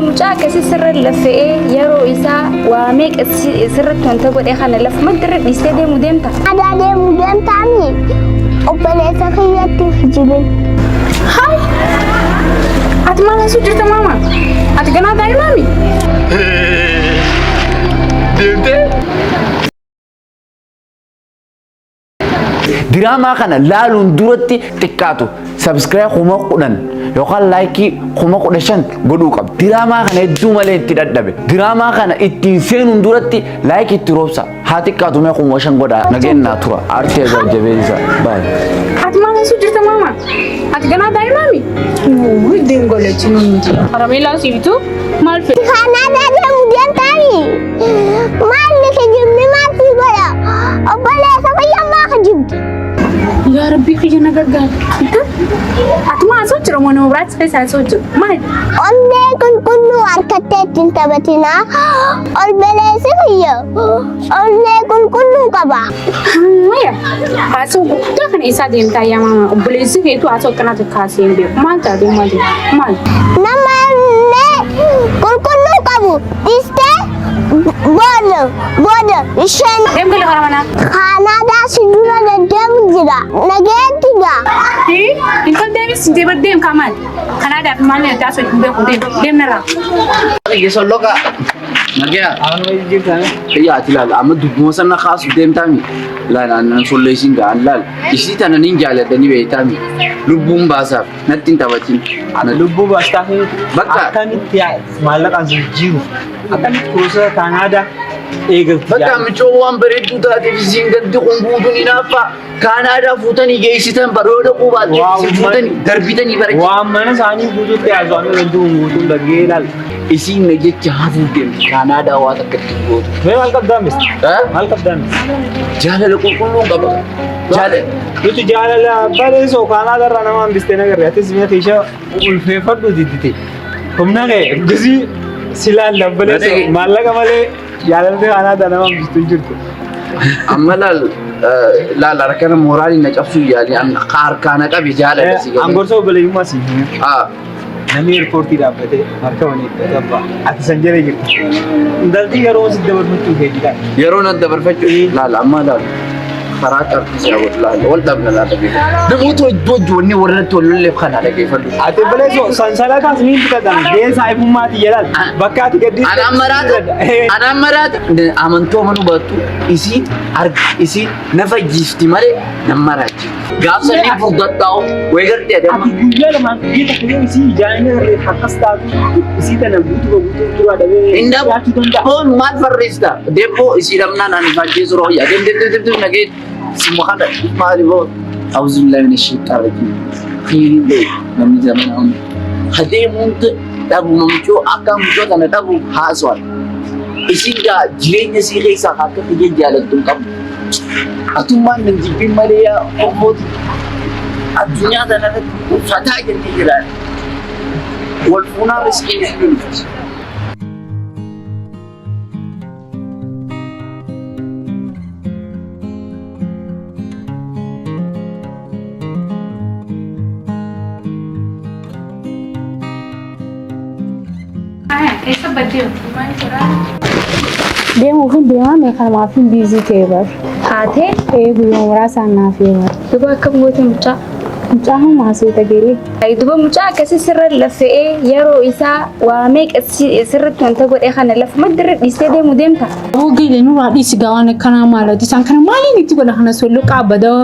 Mucaa akkasii sirra laffe'ee yeroo isaa waa meeqa sirratti wanta godhe kana lafuma dirra dhiistee deemu deemta. Aadaa deemuu deemtaami obboleessa kiyyatti kijibin. Haay! Ati maal haasuu jirta maama? Ati ganaa daa'imaami? Deemtee? Diraamaa kana laaluun duratti xiqqaatu subscribe 10,000 yookaan like 15,000 godhuu qabda. Diraamaa kana hedduu malee itti dhadhabe. Diraamaa kana ittiin seenuun duratti like itti roobsa. Haa xiqqaatu mee 5,000 godhaa. Nageenyaa tura. Aartii ajaa'ib jabeessa. Baay'ee. Ati maal haasuu jirta maama? Ati ganaa daa'imaami? Deem galachi nuti. Karameelaa si bituu maal fedha? Kaanaadaa deemuu deemtaami maalli kijibni maal sii godha obboleessa kiyya maa kijibdi. Yaa Rabbii kiyya na gargaari. Ati maal haasuu jira moo nama biraatti keessa haasuu jira? Maal? Onnee qulqulluu harkattee ittiin taphatinaa obboleessi kiyya onnee qulqulluu qaba. Maya, haasoo guddaa kana eessaa deemtaa yaa maama? Obboleessi keetu haasoo akkanaa takka haasee hin beeku. Maal taatee maal maal? Nama onnee qulqulluu qabu dhiistee booda booda isheen Deem gali karaa manaa. Kaanaadaa si dura deddeemu jira. Nageetti gaa. Intal deemis deebar deem kaa maal? Kanaadaaf maal nyaata haasoo hin beeku deem deem narraa. Kiyya solloqa. Nagaya. Anuma jirtan. Kiyya ati laal amma dubbuma sana kaasuuf deemtaami. Laal annan solleessin ga'an laal. Isii tana nin jaaladha ni beektaami. Lubbuun baasaaf natti hin taphatin. Lubbuu baastaa fi Bakka. akkamitti maallaqaan si jijjiiru akkamitti kuusaa Kaanaadaa eegaltu. Bakka michoo waan bareedduu taateef isiin ganti kun guutuun hinaaffaa. Kaanaadaa fuutanii geessitan baroo dhaquu baatte Waaw, isin fuutanii darbitanii bara. Waan mana isaanii guutuutti haasa'amee wanti kun guutuun dhaggee ilaal. Isiin na jecha hafuuf deemti Kaanaadaa waa takka itti gootu. Mee maal qabdaa mis? Eh? Maal qabdaa mis? Jaalala qulqulluun qaba. Jaalala. Nuti jaalala baleessoo Kaanaadaa irraa nama hambistee nagarre atis mi'a keeshaa ulfeeffadhu diddite. Humna kee gisii si laalla baleessoo maallaqa malee Jaalalli Kaanaadaa nama hambistu hin jirtu. Amma laal laal harkana mooraalii na cabsuu yaali harkaa na qabi jaalala si An gorsa obboleeyyummaa siif hime. Ah, Namni eerpoortii dhaabbatee harka waliin hidhatee abbaa. Ati san jala jirta. Intaltii yeroo si dabarfachuu feeti laal. Yeroo nan dabarfachuu laal amma laal karaa qabdi si hawwatu laal wal dhabna laal dhaggeeffadhu. Namoota hedduu wajji wanni warra itti wal lolleef kana dhaggeeffadhu. Ati obboleessoo sansalataas ni bitatan gahee saahibummaatii jedhan bakka ati gaddi. Anaan maraata anaan maraata amantoo amanuu baattu isiin arga isiin na fayyifti malee nan maraachi. Gaafsa inni furdadhaa'u wayi gartee ati amma. Ati guyyaa lamaan guyyaa tokko yoo isii ijaa'ina irree akkas taatu isii tana guutuu guutuu duraa dhabee Hin dhabu. jiraachuu danda'a. Boon maal farreessita? Deemboo isii dhabnaan ani faajjee suroo yaa deem deem deem deem nagee sima kana maali boo. Auzu billahi mina shaytaan rajiim. Fiiriin bee namni zamana hunda. Hadeemuun dhabu mamchoo akka mucoo tana dhabu haasawaan. Isiin gaa jireenya isii keessaa akka kiyya jaalattu hin qabdu. Atummaan nan jibbin malee yaa Oromooti. Addunyaa tana irratti fataa jennee jiraanna. Wal fuunaa riskiin isin dhufti. Eessa baddee? Deemuuf hin deemaa mee kanumaaf hin biizii ta'e bar. Haatee Ee guyyaa muraasaan naaf yoo bar. Duba akkam goote mucaa? Mucaa homaa seeta galee. Ay duba mucaa akkasii sirra laffe'ee yeroo isaa waa meeqa sirratti wanta godhe kana lafuma dirra dhiistee deemu deemta. Aboo galee nurraa dhiisi gaa waan akkanaa maalati isaan kana maaliin itti godha kana solloqaa badaa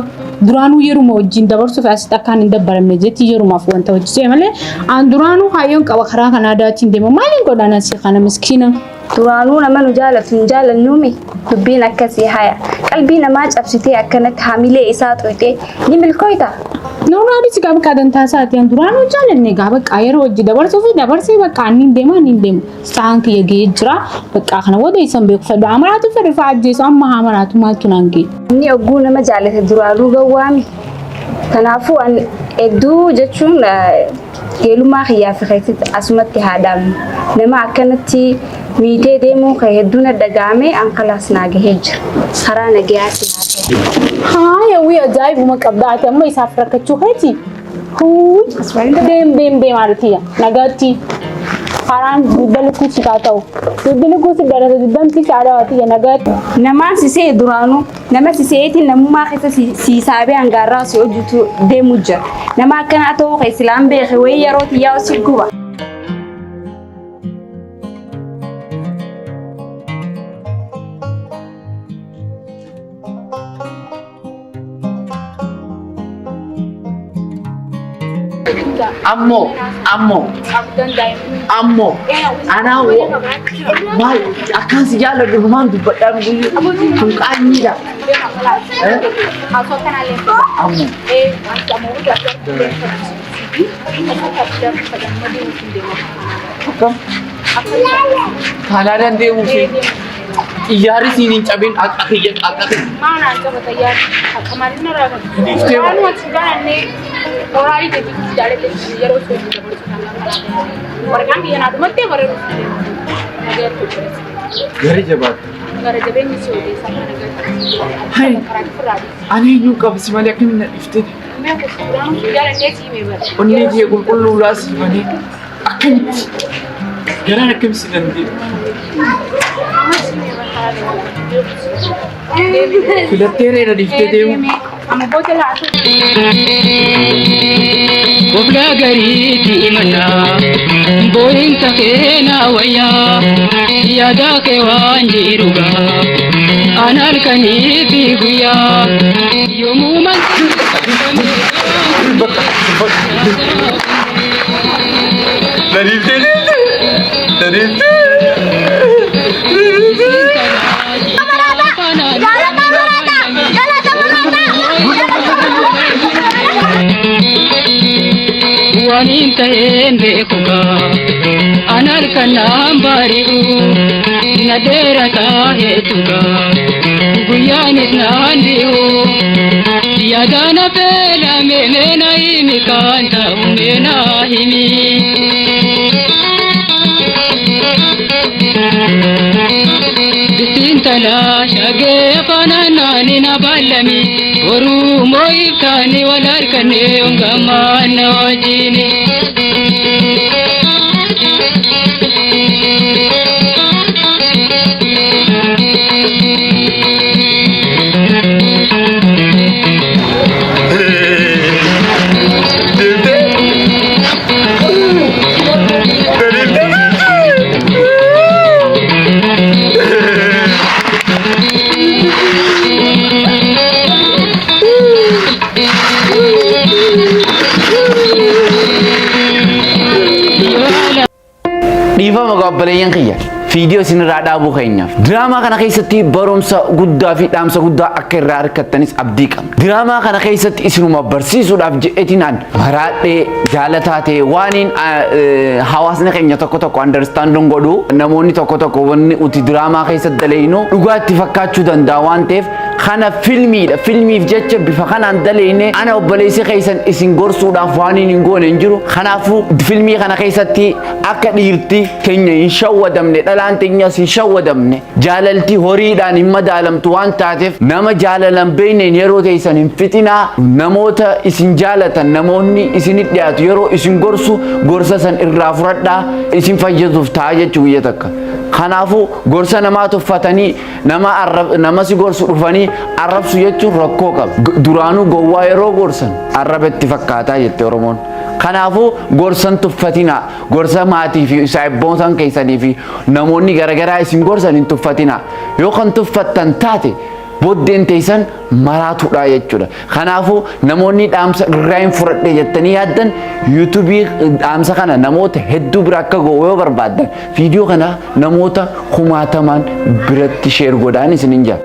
duraanuu yeruma wajjin dabarsuuf asitti akkaan hin dabbaramne jetti yerumaaf wanta hojjete malee an duraanuu kaayyoon qaba karaa Kanaadaatiin deema maaliin godhaan asii kana miskiina. Duraanuu nama nu jaalatu hin jaalannuumi dubbiin akkasii haya qalbii namaa cabsitee akkanatti hamilee isaa xuyxee ni milkooyta. Nurraa dhiisi gaa bakka dantaa isaati an duraanuu jaalanne gaa bakka yeroo hojii dabarsuu fi dabarsee bakka anni hin deema anni hin deema. Sa'aan kiyya ga'ee jira. Bakka kana booda isan beeku fedhu amaraatu fedhu fa'a ajjeesu amma haa maraatu maaltu naan ga'e. Inni ogguu nama jaalate duraanuu gawwaami. Kanaafuu an hedduu jechuun geelummaa kiyyaa fi keetti asumatti haa dhaabnu. Nama akkanatti miitee deemuu kee hedduu na dhaga'ame an kalaas naa gahee jira. Karaa nagayaatti haa ta'u. Haaya wii ajaa'ibuma qabda ati amma isaaf rakkachuu keeti. Huuy deem deem deem haadha tiyya nagaatti. Karaan dugda lukkuu si haa ta'u. Dugdi lukkuu si dhalate dugdamti si haadha waati nagaatti. Namaan sisee duraanuu nama siseetiin namummaa keessa siisaabee hangaarraa si hojjetu deemu jira. Nama akkanaa ta'uu kee silaan beeke wayii yeroo xiyyaa si guba. Ammoo ammoo ammoo anaa maal akkaan si jaalladhu dhumaan dubbadhaan guyyuu kun qaanyiidha. Ammoo. Akkam? Kaanaadaan deemuu fi xiyyaarri siin hin cabin akka kiyya akka kiyya. Maanaan qaba xayyaara. Akka maaliin narraa qaba? Waanuma si jaalannee oraalii teessisuu si jaalatee yeroo si wajjin dabarsuu kan waraqaan biyya naa dhumattee bara Gara jabaatu. Gara jabeenyi si odeessaa kana Hai. karaa ofirraa dhiisi. Ani eenyuun qaba si malee akkamiin na dhiftee? Mee akka suuraan si jaalannee si himee bara. Onnee kiyya qulqulluudhaa si malee akkamitti garaan akkamitti si danda'e? Amma si himee bara karaa Filattee reera dhiftee deemu. Amma booda laatu. Kofla gariitti himanna boo'insa keenaa wayyaa yaada kee waan jiruga an halkanii fi guyyaa yoomuma. Na dhiftee deemte. Na dhiftee. Jaalata maraata! Jaalata maraata! Waan hin ta'een beekuga an halkanaan bari'u na dheerataa hedduga guyyaanis naan dhi'u yaadana feelame meena himi kan ta'u meena himi. Bisintala shagee afaananaani na baallami boruu moo'iftaani wal harkanee hongamaa na wajjini. Deemtee. Na dhiftee. Dhiifama obboleeyyan kiyya. Viidiyoo isinirraa dhaabuu keenyaaf. Diraamaa kana keessatti barumsa guddaa fi dhaamsa guddaa akka irraa argattanis abdii qabna. Diraamaa kana keessatti isinuma barsiisuudhaaf jedheetiin an maraadhee jaalataa ta'e waaniin hawaasni keenya tokko tokko understand godhu namoonni tokko tokko wanni nuti diraamaa keessatti daleynu dhugaa itti fakkaachuu danda'a waan ta'eef kana filmiidha. Filmiif jecha bifa kanaan daleyne ana obboleessi keessan isin gorsuudhaaf waan hin goone hin jiru. Kanaafuu filmii kana keessatti akka dhiirti keenya hin shawwadamne dhalaan teenyas hin shawwadamne jaalalti horiidhaan hin madaalamtu waan taateef nama jaalalan beekneen yeroo teessan hin fixinaa namoota isin jaalatan namoonni isinit dhiyaatu yeroo isin gorsu gorsa san irraa fudhadhaa isin fayyaduuf ta'a jechuu guyya takka. Kanaafuu gorsa namaa tuffatanii nama arrab nama si gorsu dhufanii arrabsu jechuun rakkoo qaba. Duraanuu gowwaa yeroo gorsan arraba itti fakkaataa jette Oromoon. Kanaafuu gorsan tuffatinaa. Gorsa maatii fi saayibboonsan keessanii fi namoonni garaagaraa isin gorsan hin tuffatinaa. Yoo kan tuffattan taate booddeen teessan maraatuudha jechuudha. Kanaafuu namoonni dhaamsa irraa hin fudhadhe jettanii yaaddan yuutuubii dhaamsa kana namoota hedduu bira akka ga'u yoo barbaaddan viidiyoo kana namoota kumaatamaan biratti share godhaan isinin jira.